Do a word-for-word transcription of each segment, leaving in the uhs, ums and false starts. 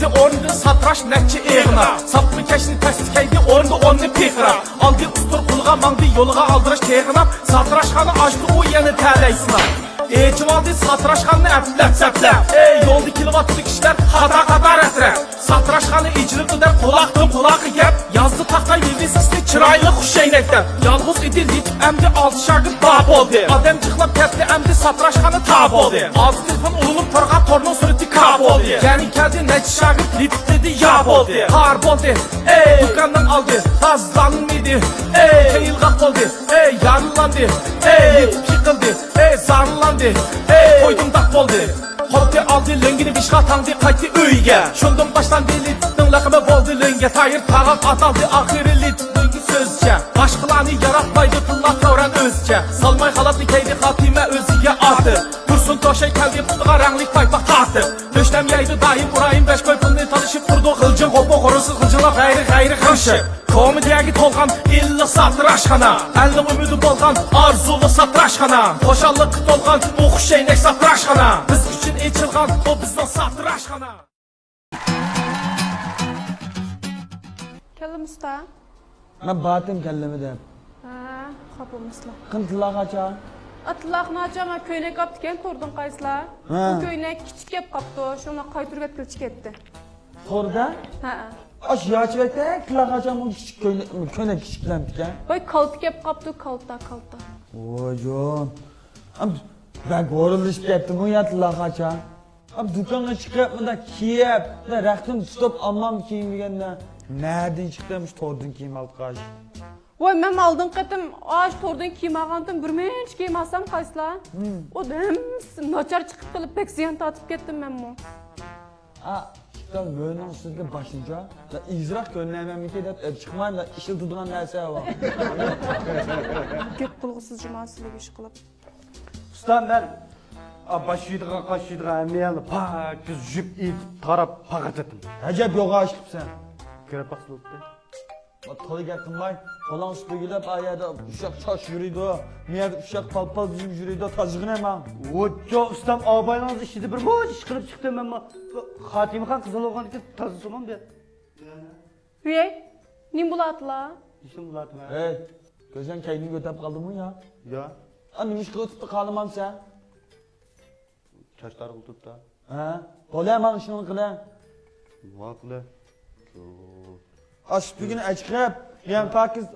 ئورنىدىن ساتىراش نەچچە ئېغىناپ، ساپما كەشنى تەستىكەيدى، ئورنىدا ئورنى پىرقىراپ. ئالدى ئۇستۇر قۇلىغا، ماڭدى يولىغا ئالدىراش تېغىناپ. ساتىراشخانا ئاچتى ئۇ يەنە تەلەي سىناپ. ئېچىۋالدى ساتىراشخانىنى ئەپلەپ سەپلەپ. ئەي، يولدا كېلىۋاتىدۇ كىشىلەر قاتار قاتار ئەترەپ. ساتىراشخانا ئېچىلىپتۇ دەپ قۇلاقتىن قۇلاققا گەپ. يازدى تاختاي ۋىۋىسكىسىنى چىرايلىق خۇشەينەك دەپ. يالغۇز ئىدى لىتىپ ئەمدى ئالتە شاگىرت بار بولدى. ئادەم جىقلاپ كەتتى ئەمدى ساتىراشخانا تار بولدى. ئازدىن تېلېفون ئۇرۇلۇپ تورغا تورنىڭ سۈرىتى كار بولدى. يەنە كەلدى نەچچە شاگىرت لىتىپ دېدى يا بولدى. قار بولدى، ئەي، دۇكاننىڭ ئالدى تازىلانمىدى. ئەي، قىيىلغاق بولدى، ئەي، يارىلاندى. ئەي، لىتىپ يىقىلدى، ئەي، زارلاندى. ئەي، قويدۇم داق بولدى. قوپتى ئالدى لۆڭگىنى بېشىغا تاڭدى قايتتى ئۆيىگە. شۇندىن باشلاندى لىتىپنىڭ لەقىمى بولدى لۆڭگە. تايىر تاغاق ئاتالدى ئاخىرى لىتىپنىڭكى سۆزىچە. باشقىلارنى ياراتمايدۇ تىللا تەۋرەن ئۆزىچە. سالماي خالاتنى كەيدى خاتىمە ئۆزىگە ئارتىپ. تۇرسۇن توشاي كەلدى پۇتىغا رەڭلىك پايپاق تارتىپ. دۆشنەم يەيدۇ دائىم ئۇرايىم بەش كوي پۇلنى تالىشىپ تۇرىدۇ غىلجىڭ غوپۇ غورۇنسىز غىلجىڭلاپ غەيرىي غەيرىي غىڭشىپ. كومېدىيەگە تولغان ئىللىق ساتىراشخانا، ئەلنىڭ ئۈمىدى بولغان ئارزۇلۇق ساتىراشخانا، خۇشاللىققا تولغان بۇ خۇشەينەك ساتىراشخانا، بىز ئۈچۈن ئېچىلغان بۇ بىزنىڭ ساتىراشخانا. كەلدىم ئۇستا. مەن بارتىم كەلدىمە دەپ. ھە، خاپا بولمىسىلا. قېنى تىللاغاچا؟ ئا، تىللاغىناچا مەن كۆينەك ئاپتىكەن توردىن قايسىلا. ھە. بۇ كۆينەك كىچىك كەپ قاپتۇ، شۇڭا قايتۇرۇپ ئەتكىلى كەتتى. توردا؟ ھە. ئاش ياچىۋەتە، تىللاغاچا بۇ كىچىك كۆينەك، كۆينەك كىچىكلەمتىكەن. ۋاي كالتا كەپ قاپتۇ، كالتا، كالتا. ۋايجان. ئەم، بەك ھورۇنلىشىپ كەتتىمۇ يا تىللاغاچا. ئەم، دۇكانغا چىقىپ، مۇنداق كىيىپ، مۇنداق رەختىم تۇتۇپ ئالمام كىيىم دېگەندە، نەدىن چىقتى مۇشۇ توردىن كىيىم ئالغاچ؟ ۋاي، مەن ئالدىنقى قېتىم ئاشۇ توردىن كىيىم ئالغانتىم، بىر مۇنچە كىيىم ئالسام قايسىلا؟ ھىم. ئۇ ھەممىسى ناچار چىقىپ قېلىپ، بەك زىيان تارتىپ كەتتىم مەنمۇ. ئا، ئىشتان مۆنىڭ ئۈستىدىكى باشنىچە، ئېگىزراق كۆرۈنەمەنمىكى دەپ ئېلىپ چىقماي، ئىشلىتىدىغان نەرسە بار. گەپ قىلغۇسىز جۇما سىلىگە ئىش قىلىپ. ئۇستا، مەن، ئا، باش يۇيىدىغان، قاش يۇيىدىغان ھەممە يەرنى پاكىز يۇيۇپ ئېتىپ، تاراپ، پاقىرىتىپ. ئەجەب يوغان ئىش قىپسەن. كۆرۈپ باقسا بولۇپتۇ. تولا گەپ قىلماي، قولۇڭ سۈپۈرگىلەپ، ئا يەردە ئۇششاق چاچ يۈرىدۇ، مۇ يەردە ئۇششاق پال-پال بۈزۈپ يۈرىدۇ، تازىغىنە ماڭ. ۋوچچو ئۇستام، ئاباينىڭ ئىچىدە بىر مۇنچە ئىش قىلىپ چىقتىم مەنمۇ. خاتىمىخان قىزىل بولغاندىكىن تازىسىمۇ بىر. ۋىي، نېمە بولاتلا؟ نېمە بولاتلا؟ ھەي، كۆزۈڭ كەينىگە ئۆتەپ قالدىمۇ يا؟ يا. ئا، نېمە ئىش قىلىۋېتىپتۇ خانىمامسەن؟ چاچ تارقىتىپتا. ھە؟ بولە، ماڭا شۇنى قىلە. ماقۇلە. ئاشۇ بۈگۈن ئەچىقىپ، يەنە پاكىز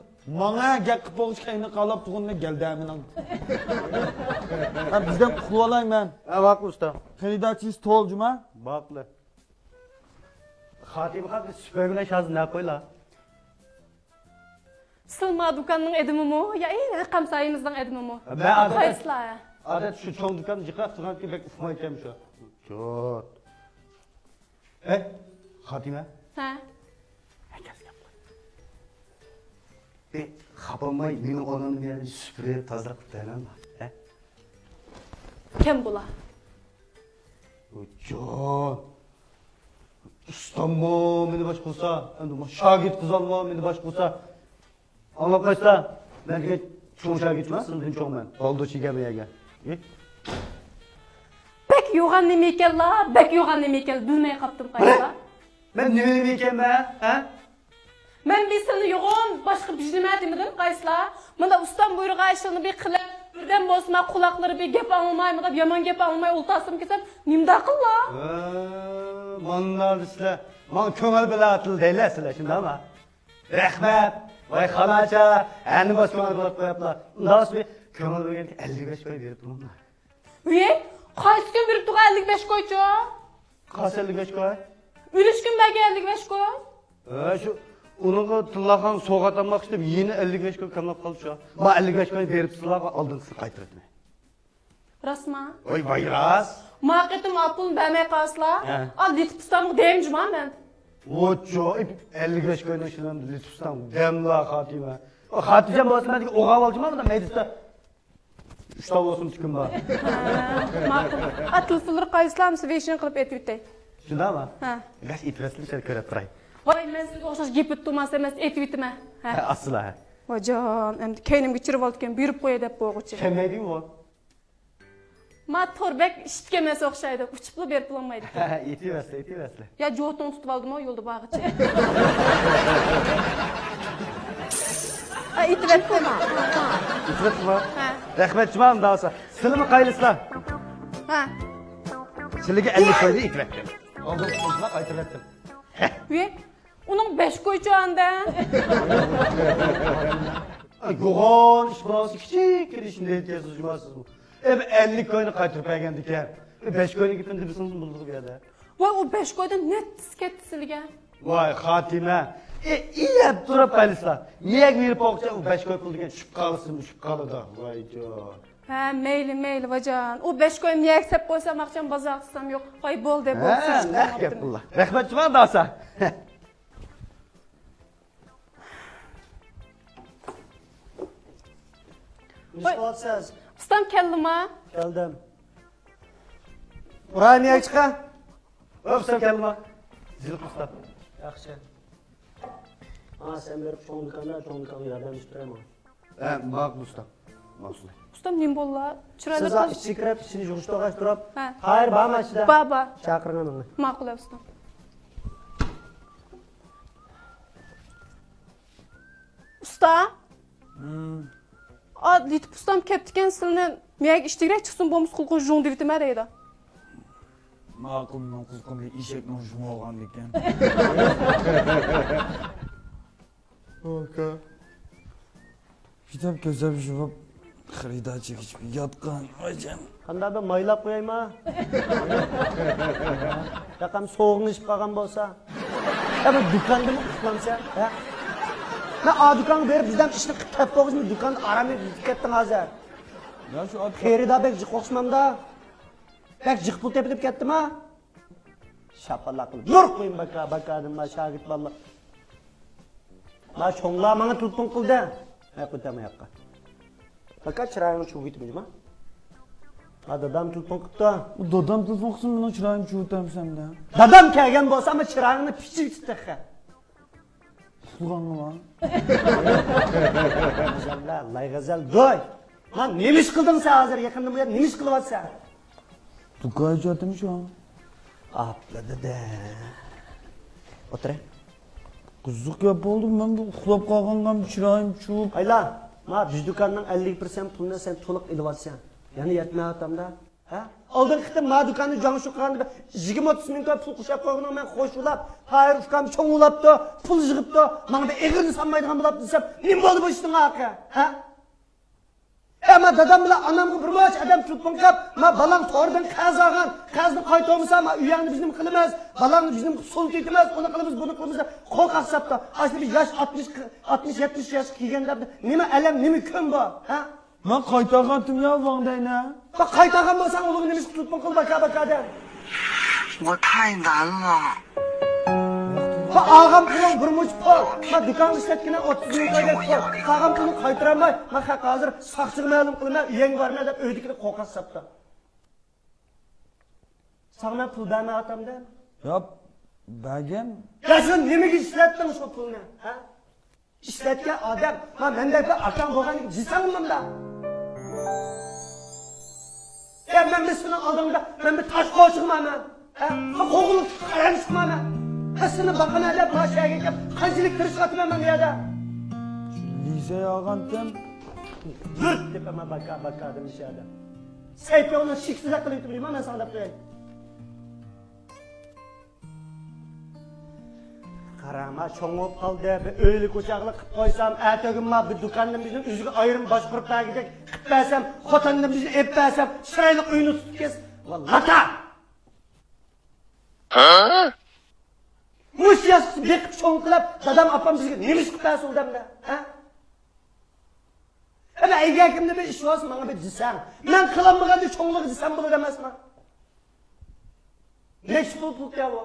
ماڭا گەپ قىلىپ بولغۇچە كەينى قالاپ تۇرغىنىنى گەلدەمىنىڭ. ھە، بىزدىن قۇتۇلۇۋالاي مەن. ھە، ماقۇل ئۇستا. خېرىدارچىسى تول جۇما. ماقۇلە. خاتىمە خان سۈپەر بىلەن شازى نەق قويلا. سىلما دۇكاننىڭ ئېدىمىمۇ يا ئى ھەققەم سايىمىزنىڭ ئېدىمىمۇ؟ مەن ئادەت، قايسىلا؟ ئادەت شۇ چوڭ دۇكان جىقراق تۇرغانكى بەك ئۇقمايتتىم شۇ. جوت. ئەي، خاتىمە. ھە. بى خاپالماي مېنىڭ ئورنۇمدا يەنە سۈپۈرۈپ تازىلاپ قىلىپ بەرمەڭلار. ھە؟ كەم بولا. جوت. ئۇستاممۇ مېنى باش قىلسا، ئەمدى شاگىرت قىزالمۇ مېنى باش قىلسا، ئاڭلاپ قايسىلا، مەن دېگەن چوڭ شاگىرتمەن، سىزدىن چوڭ مەن. بالدۇرچى كەلمە يەرگە. ھى؟ بەك يوغان نېمە ئىكەنلا، بەك يوغان نېمە ئىكەن، بىلمەي قاپتىم قايسىلا. مەن نېمە نېمە ئىكەنمەن، ھە؟ مەن بىر سېنى يوغان باشقا بىر نېمە دېمىدىم قايسىلا. مانا ئۇستام بۇيرۇغان ئىشلارنى بىر قىلىپ، بىردەم بولسىما قۇلاقلىرى بىر گەپ ئاڭلىماي، مانا يامان گەپ ئاڭلىماي ئولتۇرسىمۇ كېسەم، نېمىنداق قىللا؟ ھە، مانا سىلەر ماڭا كۆڭۈل بىلەتىل دەيلە سىلەر، شۇنداقمۇ؟ رەھمەت، ۋاي خاناچا، ھەنە باشقا بىر قويۇپلا. ئۇنداق بىر كۆڭۈل بۆلگەنگە ئەللىك بەش كوي بېرىپ تۇرۇڭلار. ۋىي، قايسى كۈن بېرىپ تۇرغان ئەللىك بەش كويچۇ؟ قايسى ئەللىك بەش كوي؟ ئۈلۈش كۈن بەرگەن ئەللىك بەش كوي. ھە، شۇ ئۇنىڭغا تىللاخان سوغات ئالماقچى دەپ يەنە ئەللىك بەش كوي كاملاپ قالدى شۇ. ما ئەللىك بەش كوي بېرىپسىلا ئالدىنقىسىنى قايتۇرىمەن. راستما؟ ۋاي، ۋاي، راست. ما قېتىم ئاپۇلنى بەرمەي قالسىلا، ھە. ئا، لىتىپىستانغا دەيمىجىما مەن؟ ۋوچۇ، ئەللىك بەش كوينىڭ ئىچىدىن لىتىپىستان دەملا خاتىمە. خاتىجان بولسا مەن ئوغا بولجىما مۇنداق مەيدىسىدا. ئۈچ تال بولسۇن تۈكۈم بار. ھە، ماقۇل. ئا، تېلېفونلىرى قايسىلامسا ۋېشىن قىلىپ ئېتىۋېتەي. شۇنداقمۇ؟ ھە. بەس ئېتىۋەتسىلە، شەل كۆرۈپ تۇراي. ۋاي، مەن سىزگە ئوخشاش گېپى تۇماس ئەمەس، ئېتىۋېتىمەن. ھە. ھە، ئاستىلا، ھە. ۋاجان، ئەمدى كەينىمگە چىرىۋالىدىكەن، بۇيرۇپ قوياي دەپ بولغۇچى. كەلمەيدىغۇ. ما تور بەك ئىشتىكەمەس ئوخشايدۇ، ئۇچۇپلا بېرىپ بولالمايدىكەن. ئېتىۋەرسىلە، ئېتىۋەرسىلە. يا جوتۇڭ تۇتۇۋالدىمۇ يولدا بارغىچە؟ ھە، ئېتىۋەتتىم. ئېتىۋەتتىڭمۇ؟ ھە. رەھمەت جۇما، ئۇنداق بولسا. سىلىمۇ قايلىسىلا؟ ھە. سىلىگە ئەللىك كوينى ئېتىۋەتتىم. ئالدىن تۇتۇشلا قايتۇرۇۋەتتىم. ۋى، ئۇنىڭ بەش كويچۇ ئاندا. ئاي، يوغان ئىش بولغانسى كىچىككىنە ئىشنى دەيدىكەنسىز جۇما سىزمۇ. ئەي، بىر ئەللىك كوينى قايتۇرۇپ بەرگەندىكەن. بىر بەش كوينىڭ گېپىنى دېمىسىڭىزمۇ بولىدۇ بۇ يەردە. ۋاي، ئۇ بەش كويدىن نەچچىسى كەتتى سىلىگە؟ ۋاي، خاتىمە. ئى، ئىيەپ تۇرۇپ قايلىسىلا. مىيەك بېرىپ بولغۇچە ئۇ بەش كوي پۇل دېگەن چۈشۈپ قالسىمۇ چۈشۈپ قالىدۇ. ۋايجان. ھە، مەيلى، مەيلى، ۋاجان. ئۇ بەش كوي مىيەك سەپ قويسام ئاخشام بازار قىلسام يوق. ۋاي، بولدى، بولدى. ھە، نەق گەپ بۇلار. رەھمەت جۇما داسا. نېمە قىلىۋاتىسىز؟ ئۇستام كەلدىما؟ كەلدىم. ئۇراي، نېيەگە چىقا؟ ئۇستام كەلدىما؟ زىلىق ئۇستام. ياخشى. ھا، سەن بېرىپ چوڭ دۇكاندا، چوڭ دۇكانغا ياردەملىشىپ بېرەي ماڭا. ھە، ماقۇل ئۇستام. ماقۇل. ئۇستام، نېمە بوللا؟ چىرايلىق سىز قىز. ئىچىگە كىرىپ، ئىچىنى يىغىشتۇرغاچ تۇرۇپ. ھە. تاھىر بارمۇ ئىچىدە؟ بار، بار. چاقىرىڭ ئۇنى. ماقۇل، ئۇستام. ئۇستا. ھىم. ئا، لېتىپ ئۇستام كەپتىكەن، سىلىنى مەيەگە ئىشتىگرەك چىقسۇن، بولمىسا قۇلىقىنى ژۇڭ دېۋىتىمەن دەيدۇ. ماقۇل، مېنىڭ قۇلىقىمغا ئېشەكنىڭ ژۇڭى بولغاندىكەن. ئاكا. كېتىپ كۆزەپ يۇمۇپ، خېرىدارچىغا كېتىپ ياتقان، ۋايجان. قانداق بىر مايلاپ قويايما؟ ياقام سوغۇڭ ئېشىپ قالغان بولسا. يا بىر دۇكاندىمۇ ئۇخلامسەن، ھە؟ مەن ئا دۇكانغا بېرىپ بىردەم ئىشنى قىلىپ تەپ بولغۇچە دۇكاندا ئارام يېتىپ كەتتىڭ ھازىر. يا شۇ ئات- خېرىدار بەك جىق ئوخشىمامدا؟ بەك جىق پۇل تېپىلىپ كەتتىما؟ شاپىلاق قىلىپ يۈر قويۇم باكا، باكادىن ما شاگىرت بالىلار. ما چوڭلار ماڭا تېلېفون قىلدى. مەن قويتام ياققا. باكا چىرايىڭنى چۇۋۇۋېتىمىز ما. ما دادام تېلېفون قىپتۇ. ئۇ دادام تېلېفون قىلسۇن، مېنىڭ چىرايىمنى چۇۋۇتامسەن دە. دادام كەلگەن بولسا ما چىرايىڭنى پىچىۋېتىپ تېخى. ئۇخلىغانغىلا. غەزەللەر، لاي غەزەل، دوي! ھا، نېمە ئىش قىلدىڭ سەن ھازىر؟ يېقىندىن بۇيان نېمە ئىش قىلىۋاتىسەن؟ دۇكان ئېچىۋاتىمەن شۇ. ئاپلا دېدى. ئولتۇرە. قىزىق گەپ بولدى، مەن بۇ ئۇخلاپ قالغانغا چىرايىم چۇۋۇپ. ئايلا، ما بىز دۇكاننىڭ ئەللىك پىرسەنت پۇلىنى سەن تولۇق ئېلىۋالىسەن. يەنە يەتمەيۋاتامدا. ھە؟ ئالدىنقى قېتىم ما دۇكاننى جاڭشۇ قىلغاندا بىر يىگىرمە ئوتتۇز مىڭ كوي پۇل قوشاپ قويغىنىڭ مەن خوشۇلاپ، تاھىر ئۇكام چوڭ بولاپتۇ، پۇل يىغىپتۇ، ماڭا بىر ئېغىرنى سالمايدىغان بولاپتۇ دېسەم، نېمە بولدى بۇ ئىشنىڭ ئاخىرى؟ ھە؟ ئەمما دادام بىلەن ئانامغا بىر مۇنچە ئادەم تېلېفون قىلىپ، ما بالاڭ توردىن قەرز ئالغان، قەرزنى قايتۇرمىسا، ما ئۆيۈڭنى بىز نېمە قىلىمىز، بالاڭنى بىز نېمە سولىتىۋېتىمىز، ئۇنى قىلىمىز، بۇنى قىلىمىز دەپ قورقاق ساپتا. ئاشۇ بىر ياش ئاتمىش، ئاتمىش، يەتمىش ياشقا كەلگەندە نېمە ئەلەم، نېمە كۈن بۇ؟ ھە؟ مەن قايتارغانتىم يا ۋاڭ دەينە. بەك قايتارغان بولساڭ ئۇلۇغا نېمە ئىش قىلىپ قىل باكا باكا دە. 我太难了。 بۇ ئالغان پۇلۇڭ بىر مۇچ پۇل. ما دۇكاندا ئىشلەتكىنە ئوتتۇز مىڭ كوي دەپ پۇل. قالغان پۇلنى قايتۇرالماي، ما خەق ھازىر ساقچىغا مەلۇم قىلىمەن، ئۆيۈڭگە بارىمەن دەپ ئۆيدىكىنى قورقاق ساپتا. ساڭا مەن پۇل بەرمەيۋاتامدىم. ياق، بەرگەن. يا سەن نېمىگە ئىشلەتتىڭ شۇ پۇلنى؟ ھە؟ ئىشلەتكەن ئادەم، ما مەندەك بىر ئاكاڭ بولغان دېسەڭ مۇنداق. يا مەن بىر سېنىڭ ئالدىڭدا، مەن بىر تاش قوشۇقما مەن؟ ھە؟ ما قوغۇنلۇق قارانچۇقما مەن؟ ھە، سېنى باقىمەن دەپ ما شەھەرگە كەپ قانچىلىك تىرىشىۋاتىمەن مەن بۇ يەردە. لىزا ياغانتىم. زۇرت دەپ ئەمما باكا، باكا دېمىش يەردە. سەيپىڭنى شىكسىزلەك قىلىۋېتىپ يۈرمە، مەن ساڭا دەپ قوياي. قاراڭ، ما چوڭ بولۇپ قالدى، بىر ئۆيلۈك ئوچاقلىق قىلىپ قويسام، ئەتىگۈن ما بىر دۇكاندىن بىزنى ئۆزىگە ئايرىم باشقۇرۇپ بەرگۈدەك قىلىپ بەرسەم، خوتۇندىن بىزنى ئېلىپ بەرسەم، چىرايلىق ئۆينى تۇتۇپ كەتسە، ۋاللاتا! ھە؟ مۇشۇ ياسقۇسى بېقىپ چوڭ قىلىپ، دادام ئاپام بىزگە نېمە ئىش قىلىپ بەرسە ئۇ دەمدە؟ ھە؟ ئەمما ئەگەر كىمدە بىر ئىش بولسا ماڭا بىر دېسەڭ، مەن قىلالمىغاننى چوڭلىرىغا دېسەم بولىدۇ ئەمەسمۇ؟ نەچچە پۇل پۇل كەلدى؟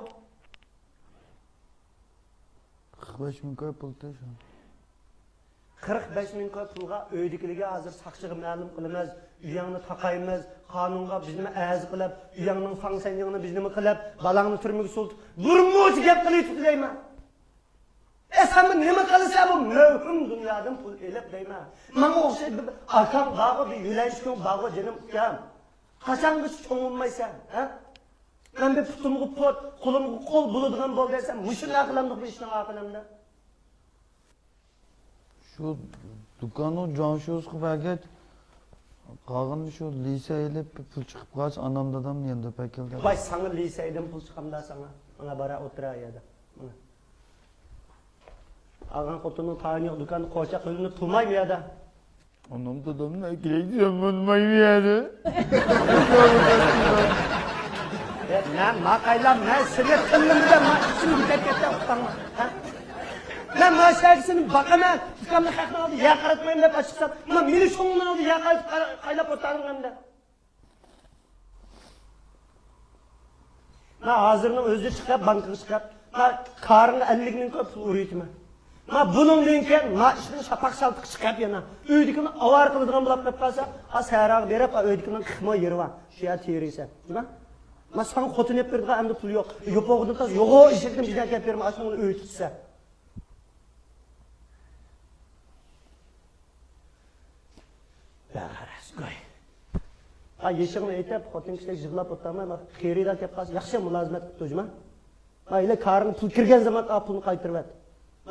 قىرىق بەش مىڭ كوي پۇل تېشى. قىرىق بەش مىڭ كوي پۇلغا ئۆيدىكىلەرگە ھازىر ساقچىغا مەلۇم قىلىمىز، ئۆيۈڭنى تاقايمىز، قانۇنغا بىز نېمە ئەرز قىلىپ، ئۆيۈڭنىڭ فاڭسەنيىڭنى بىز نېمە قىلىپ، بالاڭنى تۈرمىگە سولىتىپ، بىر مۇنچە گەپ قىلىۋېتىپتۇ دەيمەن. ئە، سەن بۇ نېمە قىلىسەن بۇ مەۋھۇم دۇنيادىن پۇل ئېلىپ دەيمەن. ماڭا ئوخشاش بىر ئاكاڭ بارغۇ، بىر يۆلەنچۈكۈڭ بارغۇ، جېنىم ئۇكام. قاچانغىچە چوڭ بولمايسەن، ھە؟ مەن بىر پۇتۇمغا پۇت، قولۇمغا قول بولىدىغان بول دەسەم، مۇشۇنداق قىلامدۇق بۇ ئىشنىڭ ئاقىلىمدا. شۇ دۇكاننىڭ جۇاڭشۇسىغا بەرگەچ، قالغىنى شۇ لىسەي ئېلىپ پۇل چىقىپ قالسا، ئانام دادام يانداپ ئەكەلدى. ۋاي، ساڭا لىسەيدىن پۇل چىقامدا ساڭا؟ ماڭا بارا ئولتۇرا يەردە. ماڭا. ئالغان خوتۇننىڭ تايىنى يوق دۇكاندا قورچاق ئۆيلىنىپ تۇرمايمۇ يەردە. ئانام دادامنى ئەكىرەيدىسەن بولمايمۇ يەردە. مەن ماقايلام، مەن سېنى تىللىمىدە، ما ئىچىم كېتەپ كەتتى ئۇقتاڭما. ھە؟ مەن ما شەركىسىنى باقىمەن، دۇكاننى خەقنىڭ ئالدىدا يەر قاراتمايمەن دەپ ئاچىقسام، ما مېنى شۇڭنىڭ ئالدىدا يەر قارىتىپ قايلاپ ئولتۇرۇڭ ئەمدى. ما ھازىرنىڭ ئۆزى چىقىپ، بانكىغا چىقىپ، ما كارىڭغا ئەللىك مىڭ كوي پۇل ئۇرۇۋېتىمەن. ما بۇنىڭدىن كېيىن ما ئىشتىن شاپاق شالتىقى چىقىپ يەنە ئۆيدىكىنى ئاۋارە قىلىدىغان بولۇپ قېلىپ قالسا، ئا سەھراغا بېرىپ، ئا ئۆيدىكىنىڭ قىرىق مو يېرى بار، شۇ يەردە تېرىيسەن. ما ساڭا خوتۇن ئېلىپ بېرىدىغان ئەمدى پۇل يوق. يوپۇرغىدىن تاز يوغان ئېشەكتىن بىر نەرسە ئېلىپ بېرىمەن، ئاشۇنىڭ ئۆيى تۇتسا. بەغەرەس گۇي. ھا، يېشىڭنى ئېيتىپ، خوتۇن كىشىلەر يىغلاپ ئولتۇرماي، ما خېرىدار كەپ قالسا، ياخشى مۇلازىمەت قىپتۇ جۇما. ما ھېلى كارىڭ پۇل كىرگەن زامان، ئا، پۇلنى قايتۇرۇۋەت.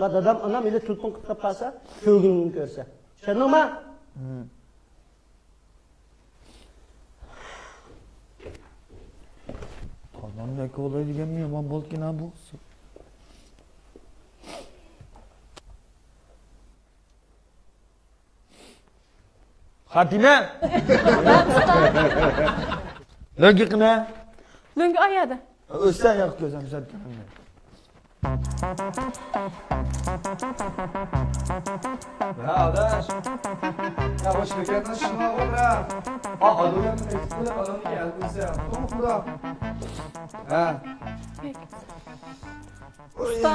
ما دادام، ئانام ھېلى تېلېفون قىلىپ قالسا، كۆرگۈڭنى كۆرسە. چۈشەندىڭما؟ ھىم. دادام بەك ئولاي دېگەنمۇ يامان بولدىكەن ھا بۇ. خاتىمە! ھە، ئۇستا. لۆڭگە قېنى؟ لۆڭگە ئايادا. ئۆستەڭ ياق كۆزەم سەتكەن. ھە، ئاداش. يا، خوش كەلگەن، شۇڭا ئولتۇرا. ئا، ئادۇيان ئېيتىپ قويۇپ، ئادامنى كەلدىمسە. تومۇقمۇدا. ھە. ئۇستا.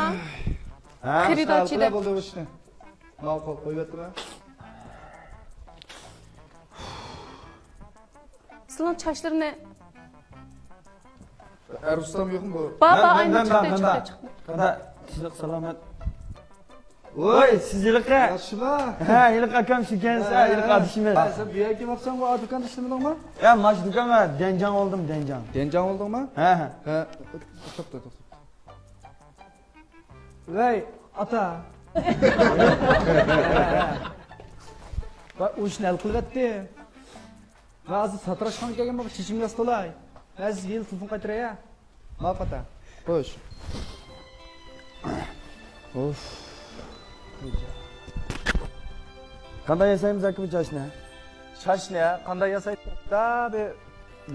ھە، خېرىدارچى ئۇستا، دەپ. بولدى بۇ ئىشنى. ماقۇل، قويۇۋەتتىم. سىلىنىڭ چاچلىرىنى. ئەر ئۇستام يوقمۇ بۇ؟ بار، بار، ئاينى چىقتى، چىقتى، چىقتى. قانداق، تىنچلىق، سالامەت. ۋوي، سىز ھېلىقى. ياخشىما؟ ھە، ھېلىقى ئاكام شىكەنسىز، ھە، ھېلىقى ئادىشىمىز. ھە، سەن بۇ يەرگە كېلىپ باقساڭ، بۇ دۇكاندا ئىشلىمىدىڭمۇ؟ يا، ماش دۇكانغا دەنجاڭ بولدۇم، دەنجاڭ. دەنجاڭ بولدۇڭمۇ؟ ھە، ھە. ھە، توختا، توختا. ۋەي، ئاتا. ۋاي، ئۇ ئىشنى ھەل قىلىۋەتتى. ۋە ھازىر ساتىراشخانىغا كەلگەن بولۇپ، چېچىم ياسىتىۋالاي. ھە، سىزگە ھېلى تېلېفون قايتۇراي، ھە؟ ماقۇل، ئاتا. خوش. ئوف. قانداق ياسايمىز ئاكا بۇ چاچنى؟ چاچنى قانداق ياسايمىز؟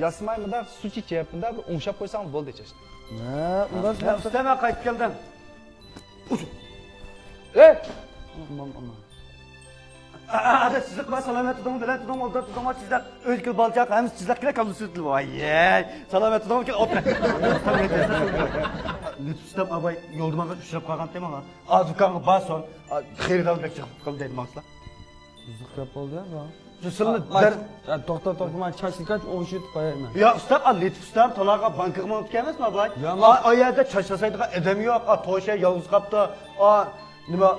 ياسىماي، مۇنداق سۇ چېچىپ، مۇنداق بىر ئوڭشاپ قويساڭ بولدى چاچنى. ھە، ئۇنداق. ھە، ئۇستا، مەن قايتىپ كەلدىم. ئۇچ. ئەي! ئامان، ئامان. ئا، ئا، ئاداش، سىزلىق بار، سالامەت تۇدۇڭ، بىلەن تۇدۇڭ، ئوبدان تۇدۇڭ، سىزلەر ئۆيدىكى بالىچاق، ھەممىسى سىزلەر كېلە كاللىسى تۇتۇلۇپ. ۋاييەي، سالامەت تۇدۇڭ، كېلە ئولتۇر. لۇتپۇستام ئاباي يولدا ماڭا ئۇچراپ قالغانتى ماڭا. ئا، دۇكانغا بارسۇن، ئا، خېرىدار بەك چىقىپ قالدى دەيدۇ ماڭا. بىزلىق گەپ بولدى يا بۇ. شۇ سىلنى ھا، دەر- ھا، توختا، توختا، مانا چاچ سىكاچ ئوڭشىتىپ قويايمەن. يا ئۇستا، ئا، لېتىپ ئۇستا، تالاغا بانكىغا مېڭىپ كەلمەسمۇ باي؟ يا، ئا، ئا يەردە چاچ ياسايدىغان ئادەم يوق، ئا، توشە يالغۇز قاپتۇ، ئا، نېمە،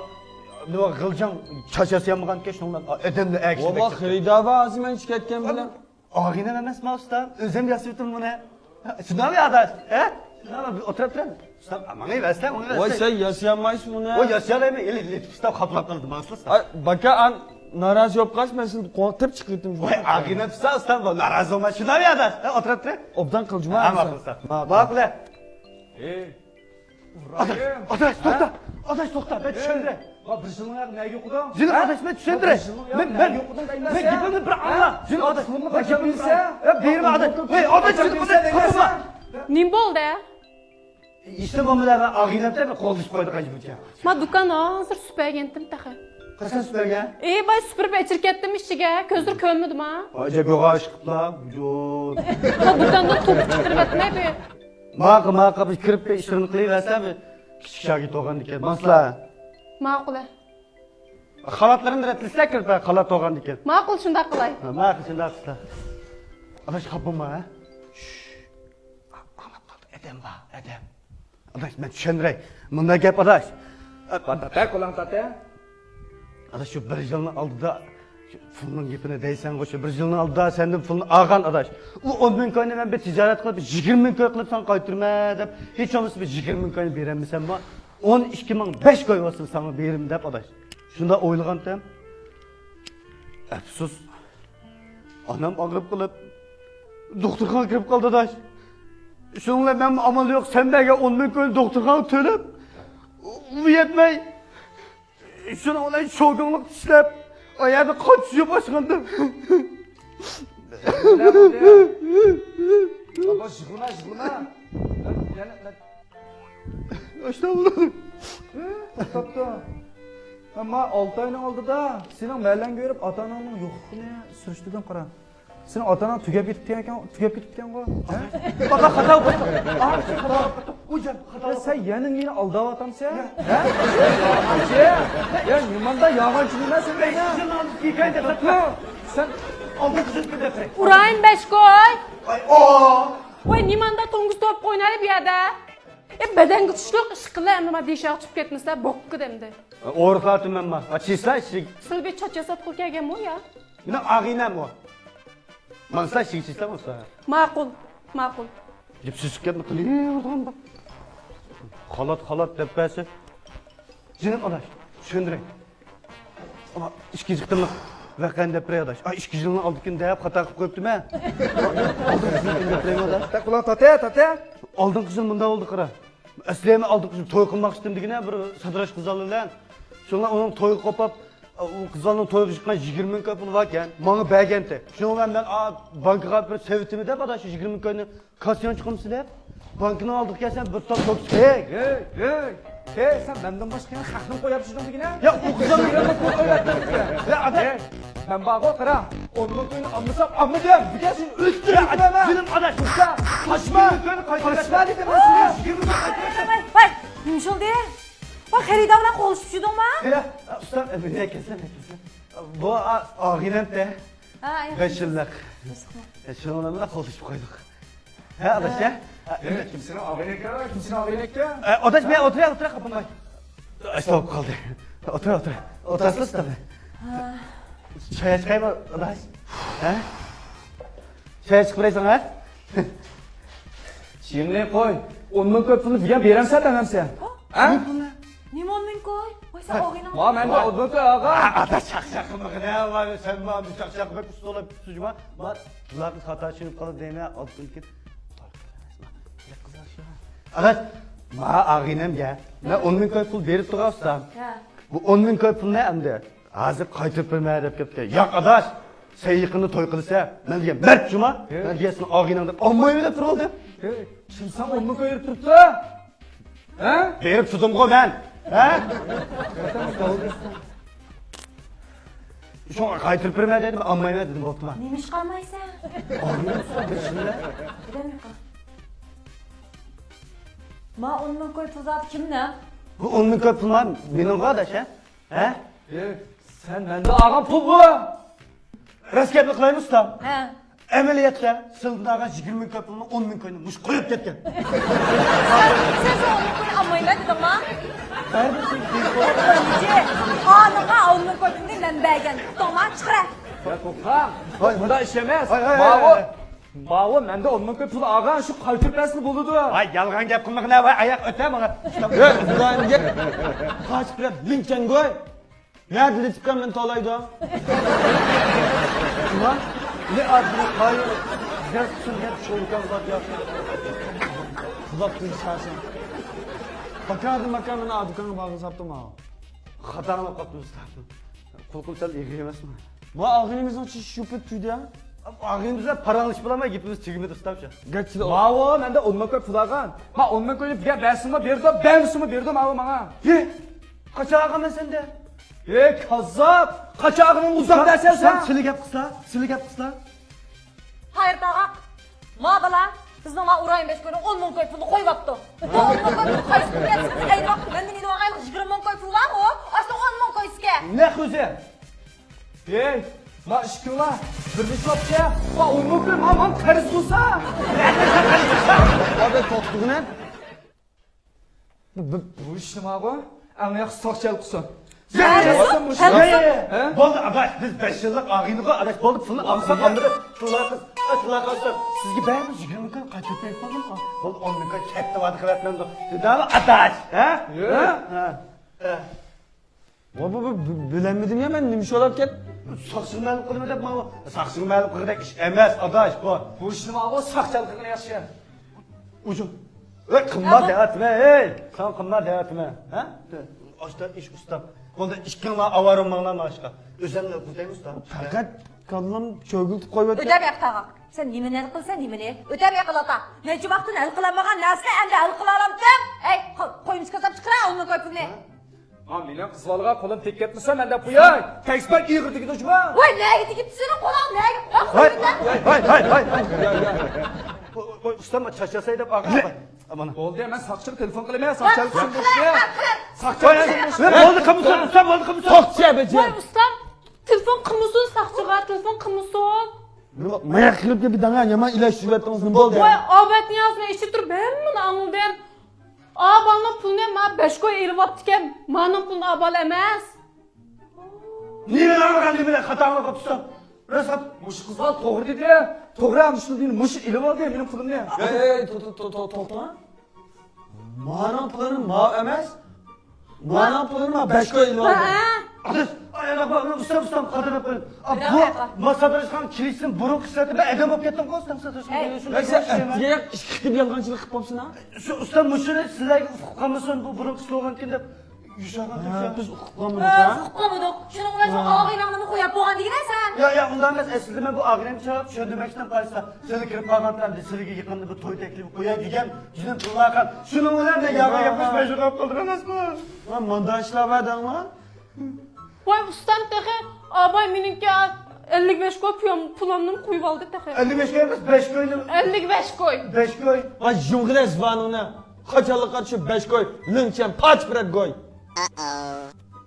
نېمە غىلجاڭ چاچ ياسىيالمىغانكەن، شۇنىڭ بىلەن، ئا، ئادەمنى ئەگىشتۈرۈپ. ۋاللا خېرىدار بار ھازىر مەن چىقىپ كەتكەن بىلەن. ئاغىنەم ئەمەسمۇ ئۇستا، ئۆزۈم ياسىۋېتىمەن بۇنى. شۇنداقمۇ ئاداش؟ ھە؟ شۇنداقمۇ؟ بىر ئولتۇرۇپ تۇرۇڭ. ئۇستا، ماڭا بەرسەڭ، ماڭا بەرسەڭ. ۋاي، سەن ياسىيالمايسىز بۇنى. ۋاي، ياسىيالايمەن. ئېلى، لېتىپ ئۇستا قاپلاپ قالدى، ماڭسىلا ئۇستا. ئاي، باكا، ئان نارازى بولۇپ قالسا، مەن سېنى قوڭتىپ چىقىرتىم. ۋاي، ئاغىنەم ئۇستا، ئۇستا، بۇ نارازى بولماي. شۇنداقمۇ ئاداش؟ ھە، ئولتۇرۇپ تۇرۇڭ. ئوبدان قىلجىما. ھە، ماقۇل ئۇستا. ماقۇل. ئاداش، ئاداش، توختا. ئاداش، توختا، مەن چۈشەندىم. ۋاي، بىر يىلنىڭ ھەققىنى نەگە يوقىدىڭ؟ جېنىم ئاداش، مەن چۈشەندۈرەي. مەن، مەن، مەن گېپىمنى بىر ئاڭلا. جېنىم ئاداش، مەن گېپىمنى بىر ئاڭلا. جېنىم ئاداش. ۋاي، ئاداش، جېنىم ئاداش، قويما. نېمە بولدى؟ ئىشتىن بولمىدى، ئاغىنەمدە بىر قول ئۈزۈپ قويدى، قايچە بۇچا. ما دۇكان ھازىر سۈپۈرگەنتىم تېخى. قاچان سۈپۈرگەن؟ ئى، باي، سۈپۈرۈپ ئېچىرىپ كەتتىم ئىچىگە، كۆزلىرى كۆرمىدىما؟ ئاجايىپ يوغان ئىش قىپلا، ۋۇجۇد. ما دۇكاندىن توپا چىقىرىۋەتمەي بۇ. ماقۇل، ماقۇل، بىر كىرىپ بىر ئىشلىرىنى قىلىۋەرسە، بىر كىچىك شاگىرت بولغاندىكىن. ماڭسىلا. ماقۇل. خالاتلىرىنى رەتلىسە كىرىپ، خالات بولغاندىكىن. ماقۇل، شۇنداق قىلاي. ھە، ماقۇل، شۇنداق قىلسا. ئاداش، خاپا بولما، ھە؟ شش. ئاڭلاپ قالدى، ئادەم بار، ئادەم. ئاداش، مەن چۈشەندۈرەي. مۇنداق گەپ، ئاداش. تاتە، قولۇڭ تاتە. ئاداش، شۇ بىر يىلنىڭ ئالدىدا پۇلنىڭ گېپىنى دەيسەنغۇ، شۇ بىر يىلنىڭ ئالدىدا سەندىن پۇلنى ئالغان ئاداش. ئۇ ئون مىڭ كوينى مەن بىر تىجارەت قىلىپ، يىگىرمە مىڭ كوي قىلىپ ساڭا قايتۇرىمەن دەپ، ھېچ بولمىسا بىر يىگىرمە مىڭ كوينى بېرەلمىسەممۇ، ئون ئىككى مىڭ بەش كوي بولسا ساڭا بېرىمەن دەپ ئاداش. شۇنداق ئويلىغانتىم. ئەپسۇس، ئانام ئاغرىپ قېلىپ، دوختۇرخانىغا كىرىپ قالدى ئاداش. شۇنىڭ بىلەن مەنمۇ ئامال يوق، سەن بەرگەن ئون مىڭ كوينى دوختۇرخانىغا تۆلەپ، ئۇ يەتمەي، شۇنىڭ بىلەن شوپىڭلىقتا ئىشلەپ، ئۇ يەردە قاچا يۇيۇپ ئاشقاندىم. نېمە بولدى؟ بابا، يىغلىما، يىغلىما. مەن يەنە، مەن ئاشۇنداق بولدى. توختاپتۇ. مەن مانا ئالتە ئاينىڭ ئالدىدا سېنىڭ مەھەللەڭگە بېرىپ، ئاتا-ئاناڭنىڭ يوقلۇقىنى سۈرۈشتۈردۈم، قارا. سېنىڭ ئاتا-ئاناڭ تۈگەپ كېتىپتىكەن، تۈگەپ كېتىپتىكەنغۇ. ھە؟ بابا، خاتا بولۇپتۇ. ئا، خاتا بولۇپتۇ. ئۇجان، خاتا يا، بولۇپتۇ. سەن يەنە مېنى ئالداۋاتامسەن؟ ھە؟ ھە؟ يا، نېمانداق يالغانچى نېمە سەن مېنى؟ سەن ئالدىن قىزىپ كېتەتتىڭ. ئۇرايىم بەشكوي. ئاي، ئو! ۋاي، نېمانداق توڭگۇز توپ ئوينايلى بۇ يەردە. ئە، بەدەنگە چۈشلۈك ئىش قىلە، ئەمدى ما دېشاغا چۈشۈپ كەتمىسە، بوققا دەمدى. ئورۇقلاتىمەن ما. ئاچىسا ئىشىك. سىلى بىر چاچ ياساتقىلى كەلگەنمۇ يا؟ مېنىڭ ئاغىنەم ئۇ. ماڭسا ئىشىك چىسا بولسا. ماقۇل، ماقۇل. دەپ سۈزۈپ كەتمە قىلىۋېرىدىغان بۇ. خالات، خالات دەپ بەرسە. جېنىم ئاداش، چۈشەندۈرەي. ئانا، ئىككىنچى قېتىملىق ۋەقەنى دەپ بېرەي ئاداش. ئا، ئىككى يىلنىڭ ئالدىدىكىنى دەپ خاتا قىلىپ قويۇپتىمەن. ئالدىنقى يىلنى دەپ بېرەيمۇ ئاداش؟ تەق بۇلار تاتە، تاتە. ئالدىنقى يىل مۇنداق بولدى قارا. ئەسلى مەن ئالدىنقى يىل توي قىلماقچىدىم دېگىنە بىر سادىراش قىزلار بىلەن. شۇڭا ئۇنىڭ تويىغا قوپاپ، ئۇ قىزلارنىڭ تويىغا چىققان يىگىرمە مىڭ كوي پۇلى باركەن، ماڭا بەرگەنتى. شۇڭا مەن، ئا، بانكىغا بىر سېۋىتىمەن دەپ ئاداش شۇ يىگىرمە مىڭ كوينى كاسسىغا چىقىرىپ سېلىپ، بانكىنىڭ ئالدىغا كەلسەم، بىر توپ توكسىك. ھەي، ھەي، ھەي، ھەي، سەن مەندىن باشقا يەنە خەقنىمۇ قويۇپ چۈشتۈڭ دېگىنە؟ يا، ئۇ قىزلارنى يەنە قويۇپ قويۇۋەتتىڭ دېگىنە. يا، ئادەم. ھەي، مەن بارغۇ، قارا، ئون مىڭ كوينى ئالمىسام، ئالمىدىم. بىكەر سېنى ئۆلتۈرۈپ يا، كېتىمەن. جېنىم ئاداش. قاچما. قاچما دېدىم مەن سېنى. قاچما دېدىم مەن سېنى. ۋاي، ۋاي، نېمە بولدى؟ ۋاي، خېرىدار بىلەن قوللىشىپ چۈشتۈڭمۇ؟ يا، ئۇستام، مەن كەلسەم، مەن كەلسەم. بۇ، ئا، ئاغىنەمتە. ھە، ياخشى. بەش يىللىق. ياخشى. يا، شۇنىڭ بىلەن قوللىشىپ قويدۇق. ھە، ئاداش، ھە؟ ھە، كىمسىنىڭ ئاغىنى ئىكەن، كىمسىنىڭ ئاغىنى ئىكەن؟ ئە، ئاداش، مەن ئولتۇراي، ئولتۇراي، قاپالماي. ئاشۇ بولۇپ قالدى. ئولتۇر، ئولتۇر. ئولتۇرسىلا، ئۇستام. ھە. چاي ئاچقايمۇ، ئاداش؟ ھە؟ چاي ئاچىقىپ بېرەيسەن، ھە؟ چېيىڭنى قوي. ئون مىڭ كوي پۇلنى بۈگۈن بېرەمسەن، بەرمەمسەن؟ ھە؟ ھە؟ نېمە ئون مىڭ كوي؟ ۋاي، سەن ئالغىنىڭ. ما، مەندە ئون مىڭ كوي ئالغان. ئا، ئاتا چاقچاق قىلمىغىن، ھە، ۋاي، سەن ما، بۇ چاقچاق بەك ئۇستا بولۇپ تۇرما. ما، بۇلارنى خاتا چۈشىنىپ قالدى دەيمەن، ئالدىن كېت. ئاداش، ما، ئاغىنەمگە مەن ئون مىڭ كوي پۇل بېرىپ تۇرغان ئۇستام. ھە. بۇ ئون مىڭ كوي پۇلنى ئەمدى ھازىر قايتۇرۇپ بېرىمەن دەپ كەپتىكەن. ياق، ئاداش، سەن يېقىندا توي قىلىسەن، مەن دېگەن مەرد جۇما، ھە، مەن دېگەن سېنىڭ ئاغىنەڭ دەپ ئالمايمەن دەپ تۇرۇۋالدىم. ھە، كىم ساڭا ئون مىڭ كوي بېرىپ تۇرۇپتۇ؟ ھە؟ بېرىپ تۇردۇمغۇ مەن. ھە؟ شۇڭا قايتۇرۇپ بېرىمەن دېدىم، ئالمايمەن دېدىم، بوپتۇما. نېمىشقا ئالمايسەن؟ ئالمايمەن، بىسمىللا. ما ئون مىڭ كوي پۇل زادى كىمنىڭ؟ بۇ ئون مىڭ كوي پۇل ما مېنىڭغۇ، ئاداش، ھە؟ ھە؟ ئى، سەن مەندىن ئالغان پۇل بۇ! راست گەپنى قىلايمۇ، ئۇستام؟ ھە. ئەمەلىيەتتە سىلىدىن ئالغان يىگىرمە مىڭ كوي پۇلنى ئون مىڭ كوينى مۇشۇ قويۇپ كەتكەن. سەن، سەن ئون مىڭ كوينى ئالمايمەن دېدىڭما؟ بەرىبىر سېنىڭ ئانىڭغا ئون مىڭ كوي پۇلنى مەن بەرگەن. ئۇقتۇڭما؟ چىقىرە. يا توختا. ھاي، ھاي. بۇنداق ئىش ئەمەس. ھاي، ھاي، ماۋۇ، ھاي، ھاي. ماۋۇ مەندە ئون مىڭ كوي پۇل ئالغان، شۇ قايتۇرۇپ بەرسىلا بولىدۇ. ۋاي، يالغان گەپ قىلمىغىن ھە، ۋاي، ئاياق ئۆتە ماڭا. يا، ئۇلان گەپ. قاچىپ بېرىپ لىڭچەڭگوي. نەدە لىتىپكەن مېنى تالايدۇ؟ شۇڭا، نى ئادىنى قايىل، دەس چۈشۈرگەن چولكان بار ياق. قۇلاق تىزىشاسەن. باكادىن باكا مېنى ئادۇكانغا بارغۇزاپتۇ ماۋۇ. خاتا ئاڭلاپ قاپتىمىز، ئۇستام. قۇلىقىم سەل ئېغىر ئەمەسمۇ؟ ما ئاغىنىمىزنىڭ چىشى شۇپىت تۈگىدى ھە؟ ئاغىنىمىز بىلەن پاراڭلىشىپ بولالماي گېپىمىز تۈگىمىدى، ئۇستام شۇ. گەچچىدە ئۇ. ماۋۇ مەندە ئون مىڭ كوي پۇل ئالغان. ما ئون مىڭ كوينى بىرگە بەرسىمۇ بېرىدۇ، بەرمىسىمۇ بېرىدۇ ماۋۇ ماڭا. ھې! قاچان ئالغانمەن سەندە؟ ھېي، كاززاپ! قاچان ئالغىنىڭنى ئوبدان دەسەن سەن! سىلى گەپ قىلسا، سىلى گەپ قىلسا. ھايرىتاغاق، ما بالا، بىزنىڭ ما ئۇرايىم بەشكوينىڭ ئون مىڭ كوي پۇلىنى قويۇۋاپتۇ. بۇ ئون مىڭ كوي پۇلنى قايسى كۈنى بەرسىڭىز، ئەينى ۋاقىتتا مەندىن ئېلىۋالغان يىگىرمە مىڭ كوي پۇل بارغۇ، ئاشۇ ئون مىڭ كوي ئىكەن. نەق ئۆزى! ھېي، ما ئىككىڭلار بىرلىشىۋاپسە، ما ئون مىڭ كوي ما، ماڭا قەرز قىلسا! ئادەم توختىغىنە. بۇ، بۇ، بۇ ئىشنى ماغۇ ئەڭ ياخشى ساقچى ھەل قىلسۇن. ھە؟ بولدى، ئاداش، بىز بەش يىللىق ئاغىنىغۇ، ئاداش، بولدى، پۇلنى ئالساق، ئاندىن تىللا قىز، ئە، تىللا قىز، سىزگە بەرمىز، يىگىرمە مىڭ قايتۇرۇپ بېرىپ بولدۇمغۇ. بولدى، ئون مىڭ قايتۇرۇپ بەردى قىلىۋەتمەمدۇ. دېدىمۇ، ئاداش، ھە؟ ھە؟ ھە. ۋا، بۇ، بۇ، بۇ، بىلەلمىدىم يا مەن، نېمە ئىش بولاپ كەت؟ ساقچىغا مەلۇم قىلىمەن دەپ ماڭا. ساقچىغا مەلۇم قىلغۇدەك ئىش ئەمەس، ئاداش، بۇ. بۇ ئىشنى ماڭا ساقچى ھەل قىلغىنى ياخشى. ئۇجۇم. ئەي، قىلما دەۋاتىمەن، ئەي. ساڭا قىلما دەۋاتىمەن، ھە؟ ئاشتا ئىش ئۇستام. بۇندا ئىككىڭلار ئاۋارە بولماڭلار ماڭا ئىشقا. ئۆزۈملا ئۆتەيمۇ ئۇستام. پەقەت كاللام چۆگۈلتۈپ قويۇۋەتتى. ئۆتەپ ياق تاغا. سەن نېمىنى ھەل قىلسەن، نېمىنى؟ ئۆتەپ ياق ئاتا. نەچچە ۋاقىتتىن ھەل قىلالمىغان نەرسىنى ئەمدى ھەل قىلالامتىڭ؟ ئەي، قويمىسى كاساپ چىقىرە، ئۇنى كويپۇنى. ھا، مېنىڭ قىز بالىغا قولۇم تېگىپ كەتمىسە، مەن دەپ قوياي. تەگسە بەك ئېغىر تېگىدۇ جۇما. ۋاي، نەگە تېگىپتۇ سېنىڭ قولۇڭ، نەگە؟ ۋاي، ۋاي، ۋاي، ۋاي. ۋاي، ۋاي، ئۇستام، چاچ ياساي دەپ ئاغا. مانا. بولدى، مەن ساقچىغا تېلېفون قىلىمەن، ساقچىغا چۈشۈندۈرۈشكە. ساقچىغا چۈشۈندۈرۈشكە. ۋاي، بولدى، قىلمىسۇن، ئۇستام، بولدى، قىلمىسۇن. توختىچە، بېجى. ۋاي، ئۇستام، تېلېفون قىلمىسۇن، ساقچىغا تېلېفون قىلمىسۇن. ماياق قىلىپ بىر داڭا يامان ئىلاج سۈرۈۋەتتىڭىز، نېمە بولدى؟ ۋاي، ئابەت نىيازنى ئىچى تۇرۇپ ھەممىنى ئاڭلىدىم. ئا بالىنىڭ پۇلىنى ما بەش كوي ئېلىۋاپتىكەن. مانىڭ پۇلىنى ئا بالا ئەمەس. نېمە ئاڭلىغان، نېمە خاتا ئاڭلاپ قاپسىز؟ راست گەپ. مۇشۇ قىز بالا توغرا دېدى. توغرا، مۇشۇ دېدى، مۇشۇ ئېلىۋالدى مېنىڭ پۇلۇمنى. ھەي، ھەي، تو-، تو-، تو-، تو-، توختا. مانىڭ پۇلىنى ما ئەمەس. مانىڭ پۇلىنى ما بەش كوي ئېلىۋالدى. ھە، ھە. ئاداش، ئاياغ باغرىنى ئۇستام، ئۇستام، قاتىرىپ قويۇڭ. ئا، بۇ ما ساتىرىشقان كېلىشسىن بۇرۇنقى سۈرەتتە مەن ئادەم بولۇپ كەتتىمغۇ، ئۇستام ساتىرىشقان. ھەي. مەن سەن ئەتىگە ئىككى قېتىم يالغانچىلىق قىلىپ بوپسەن ھە؟ شۇ ئۇستام مۇشۇنى سىلەرگە ئۇقۇپ قالمىسۇن، بۇ بۇرۇنقى سلوگانكەن دەپ يوشۇرغان ھە، تەكشى. بىز ئۇقۇپ قالمىدۇق ھە؟ ئۇقۇپ قالمىدۇق. شۇنىڭ بىلەن شۇ ئاغىنەڭنىمۇ قويۇپ بولغان دېگىنە سەن. يا، يا، ئۇنداق ئەمەس. ئەسلىدە مەن بۇ ئاغىنەمنى چاغىرىپ چۈشەندۈرمەكچىدىم قارىسا، سىلەر كىرىپ قالغانتىلەر، سىلىرگە يېقىندا بىر توي تەكلىپى قوياي دېگەن جېنىم تىللاغان. شۇنىڭ بىلەن مەن ياغا ياپلىشىپ مەجبۇر قىلىپ قالدىم ئەمەسمۇ؟ ۋە مۇنداق ئىشلار بار دەڭلار. ۋاي ئۇستام، تېخى ئاباي مېنىڭكى ئەللىك بەش كوي پۇلام-، پۇلامنىمۇ قويۇۋالدى تېخى. ئەللىك بەش كوي ئەمەس، بەش كوينى. ئەللىك بەش كوي. بەش كوي. ۋاي يۇمغىلە زىۋانىڭنى. قاچانلىققا چۈشۈپ بەش كوي، لىڭچەن پاچ بىرەت گوي.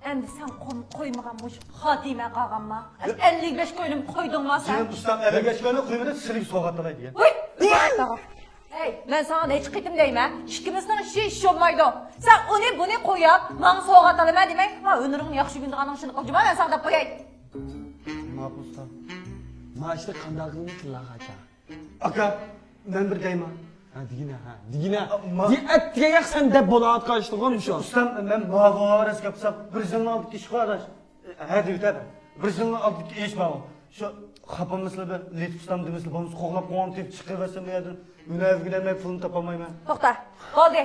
ئەمدى سەن قوم-، قويمىغان مۇشۇ خاتىمە قالغانما؟ ئەللىك بەش كوينىمۇ قويدۇڭما سەن؟ جېنىم ئۇستام، ئەللىك بەش كوينى قويمىدى، سىلىگە سوۋغات قىلاي دېگەن. ۋۇي! ۋۇي! ئەي، مەن ساڭا نەچچە قېتىم دەيمەن، ئىككىمىزنىڭ ئىشى ئىش بولمايدۇ. سەن ئۇنى بۇنى قويۇپ، ماڭا سوۋغات ئالىمەن دېمەي، ھا، ھۈنىرىڭنى ياخشى كۆرىدىغاننىڭ ئىشىنى قىل جۇما، مەن ساڭا دەپ قوياي. ماقۇل ئۇستا. ما ئىشتا قانداق قىلىمىز تىللاغا ئاچا؟ ئاكا، مەن بىر دەيمەن. ھە، دېگىنە، ھە، دېگىنە. ئا، ما- دېگەن سەن دەپ بولۇۋاتقان ئىشتىغۇ مۇشۇ. ئۇستام، مەن ماۋۇ ئاۋارە گەپ قىلسام، بىر يىلنىڭ ئالدىدىكى ئىش ئاداش. ھە، دېۋىتە. بىر يىلنىڭ ئالدىدىكى ئىش ماۋۇ. شۇ خاپىمىسىلە بىر لېتىپ ئۇستام دېمىسىلە بولمىسا قوغلاپ قويغان تېپىپ چىقىۋەرسەم بۇ يەردىن. ھۈنەرگە دەمەي پۇلنى تاپالمايمەن. توختا، بولدى.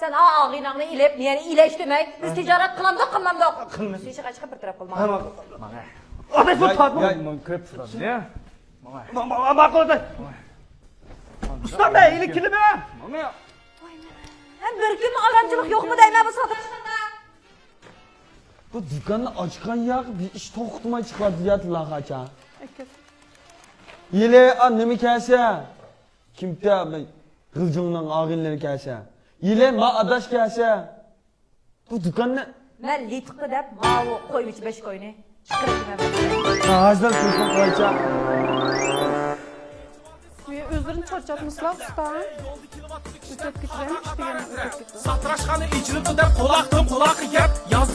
سەن ئا ئاغىنەڭنى ئېلىپ، مېنى ئىلەشتۈرمەي، بىز تىجارەت قىلامدۇق، قىلمامدۇق؟ قىلمىسۇن. تېشىغا چىقىپ بىر تەرەپ قىل، ماڭا. ھە، ماڭا. ئاداش، بۇ تارتما. ياي، ماڭا كۆپ سورادى. ماڭا. ماڭا، ماڭا، ماڭا، ماڭا. ئۇستا، مەن ئېلىپ كېلىمەن. ماڭا. ھەم بىر كۈنمۇ ئارامچىلىق يوقمۇ دەيمەن بۇ ساتقانلاردا. بۇ دۇكاننى ئاچقان ياق، بىر ئىش توختىماي چىقىۋاتىدۇ يا تىللاغاچا. يېلى، ئا، نېمە كەلسە؟ كىمتە، مەن غىلجىڭنىڭ ئاغىنىلىرى كەلسە. يېلى، ما ئاداش كەلسە. بۇ دۇكاننى مەن لىتىقى دەپ ماۋۇ قويمىچى بەش كوينى چىقىرىپ بېرىمەن. ھازىر تېلېفون قىلايچە. ئۆزلىرىنى چارچاتمىسىلا، ئۇستا. ئۆتۈپ كېتىدۇ، ئىش دېگەن ئۆتۈپ كېتىدۇ. ساتىراشخانا ئېچىلىدۇ دەپ قۇلاقتىن قۇلاققا گەپ. ياز